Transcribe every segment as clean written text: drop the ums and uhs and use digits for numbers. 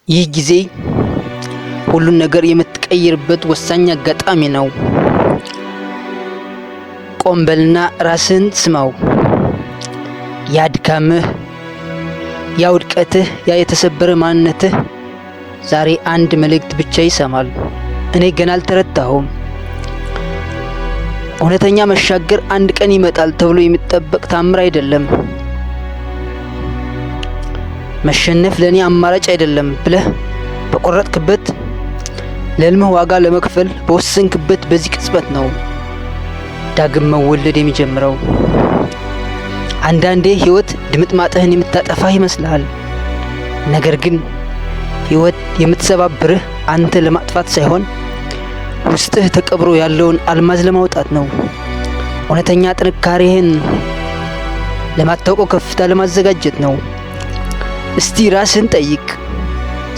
ይህ ጊዜ ሁሉን ነገር የምትቀይርበት ወሳኝ አጋጣሚ ነው። ቆም በልና ራስህን ስማው። ያ ድካምህ፣ ያ ውድቀትህ፣ ያ የተሰበረ ማንነትህ ዛሬ አንድ መልእክት ብቻ ይሰማል። እኔ ገና አልተረታሁም። እውነተኛ መሻገር አንድ ቀን ይመጣል ተብሎ የሚጠበቅ ታምር አይደለም። መሸነፍ ለእኔ አማራጭ አይደለም ብለህ በቆረጥክበት፣ ለህልምህ ዋጋ ለመክፈል በወሰንክበት በዚህ ቅጽበት ነው ዳግም መወለድ የሚጀምረው። አንዳንዴ ህይወት ድምጥማጥህን የምታጠፋህ ይመስልሃል። ነገር ግን ህይወት የምትሰባብርህ አንተ ለማጥፋት ሳይሆን ውስጥህ ተቀብሮ ያለውን አልማዝ ለማውጣት ነው። እውነተኛ ጥንካሬህን ለማታውቀው ከፍታ ለማዘጋጀት ነው። እስቲ ራስህን ጠይቅ።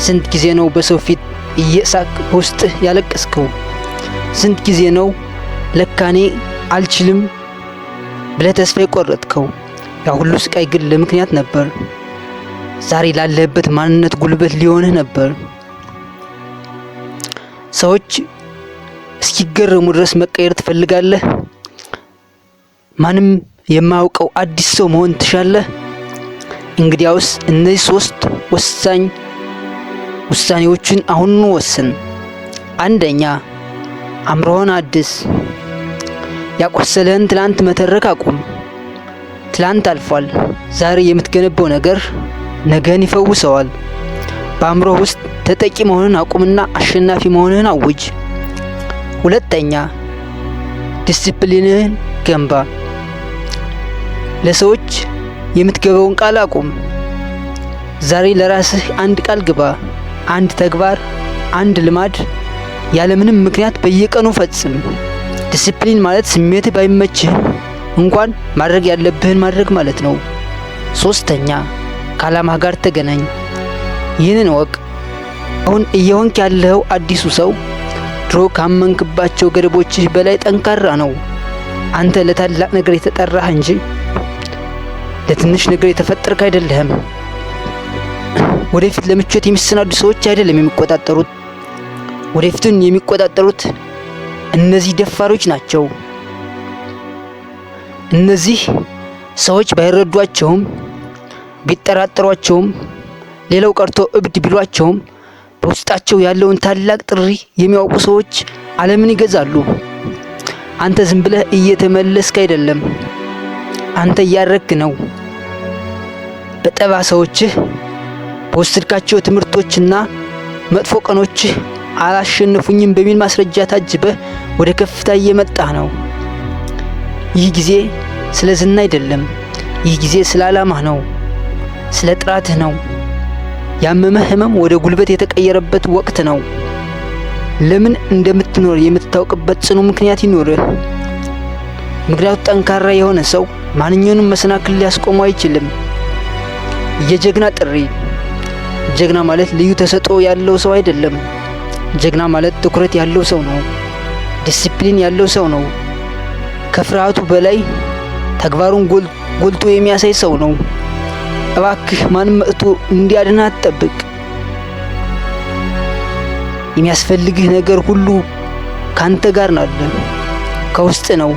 ስንት ጊዜ ነው በሰው ፊት እየሳቅ በውስጥህ ያለቀስከው? ስንት ጊዜ ነው ለካኔ አልችልም ብለህ ተስፋ የቆረጥከው? ያ ሁሉ ስቃይ ግን ለምክንያት ነበር። ዛሬ ላለህበት ማንነት ጉልበት ሊሆንህ ነበር። ሰዎች እስኪገረሙ ድረስ መቀየር ትፈልጋለህ? ማንም የማያውቀው አዲስ ሰው መሆን ትሻለህ? እንግዲያውስ እነዚህ ሶስት ወሳኝ ውሳኔዎችን አሁኑኑ ወስን። አንደኛ፣ አእምሮህን አድስ። ያቆሰለህን ትላንት መተረክ አቁም። ትላንት አልፏል። ዛሬ የምትገነባው ነገር ነገን ይፈውሰዋል። በአእምሮህ ውስጥ ተጠቂ መሆንህን አቁምና አሸናፊ መሆንህን አውጅ። ሁለተኛ፣ ዲሲፕሊንህን ገንባ። ለሰዎች የምትገባውን ቃል አቁም። ዛሬ ለራስህ አንድ ቃል ግባ። አንድ ተግባር፣ አንድ ልማድ ያለምንም ምክንያት በየቀኑ ፈጽም። ዲሲፕሊን ማለት ስሜትህ ባይመችህም እንኳን ማድረግ ያለብህን ማድረግ ማለት ነው። ሶስተኛ፣ ከዓላማህ ጋር ተገናኝ። ይህንን እወቅ። አሁን እየሆንክ ያለኸው አዲሱ ሰው ድሮ ካመንክባቸው ገደቦችህ በላይ ጠንካራ ነው። አንተ ለታላቅ ነገር የተጠራህ እንጂ ለትንሽ ነገር የተፈጠርክ አይደለህም። ወደፊት ለምቾት የሚሰናዱ ሰዎች አይደለም የሚቆጣጠሩት። ወደፊቱን የሚቆጣጠሩት እነዚህ ደፋሮች ናቸው። እነዚህ ሰዎች ባይረዷቸውም፣ ቢጠራጠሯቸውም፣ ሌላው ቀርቶ እብድ ቢሏቸውም በውስጣቸው ያለውን ታላቅ ጥሪ የሚያውቁ ሰዎች ዓለምን ይገዛሉ። አንተ ዝም ብለህ እየተመለስክ አይደለም፣ አንተ እያረግክ ነው። በጠባሳዎችህ፣ በወሰድካቸው ትምህርቶችና መጥፎ ቀኖችህ አላሸነፉኝም በሚል ማስረጃ ታጅበህ ወደ ከፍታ እየመጣህ ነው። ይህ ጊዜ ስለ ዝና አይደለም። ይህ ጊዜ ስለ ዓላማህ ነው፣ ስለ ጥራትህ ነው። ያመመህ ህመም ወደ ጉልበት የተቀየረበት ወቅት ነው። ለምን እንደምትኖር የምታውቅበት ጽኑ ምክንያት ይኑርህ። ምክንያቱ ጠንካራ የሆነ ሰው ማንኛውንም መሰናክል ሊያስቆመው አይችልም። የጀግና ጥሪ። ጀግና ማለት ልዩ ተሰጥኦ ያለው ሰው አይደለም። ጀግና ማለት ትኩረት ያለው ሰው ነው። ዲሲፕሊን ያለው ሰው ነው። ከፍርሃቱ በላይ ተግባሩን ጎልቶ የሚያሳይ ሰው ነው። እባክህ ማንም መጥቶ እንዲያድንህ አትጠብቅ። የሚያስፈልግህ ነገር ሁሉ ካንተ ጋር አለ፣ ከውስጥ ነው።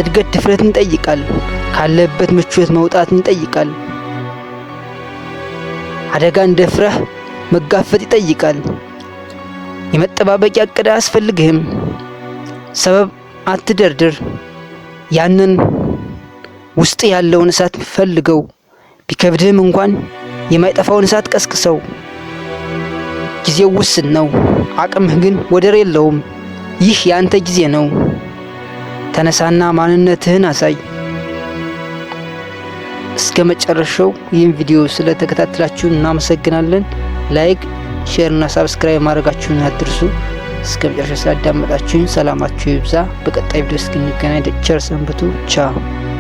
እድገት ድፍረትን ይጠይቃል። ካለበት ምቾት መውጣትን ይጠይቃል። አደጋን ደፍረህ መጋፈጥ ይጠይቃል። የመጠባበቂያ እቅድ አያስፈልግህም። ሰበብ አትደርድር። ያንን ውስጥ ያለውን እሳት ፈልገው። ቢከብድህም እንኳን የማይጠፋውን እሳት ቀስቅሰው። ጊዜው ውስን ነው፣ አቅምህ ግን ወደር የለውም። ይህ የአንተ ጊዜ ነው። ተነሳና ማንነትህን አሳይ። እስከ መጨረሻው ይህን ቪዲዮ ስለተከታተላችሁ እናመሰግናለን። Like፣ share እና subscribe ማድረጋችሁን አትርሱ። እስከ መጨረሻ ስላዳመጣችሁኝ ሰላማችሁ ይብዛ። በቀጣይ ቪዲዮ እስክንገናኝ ቸር ሰንብቱ። ቻው።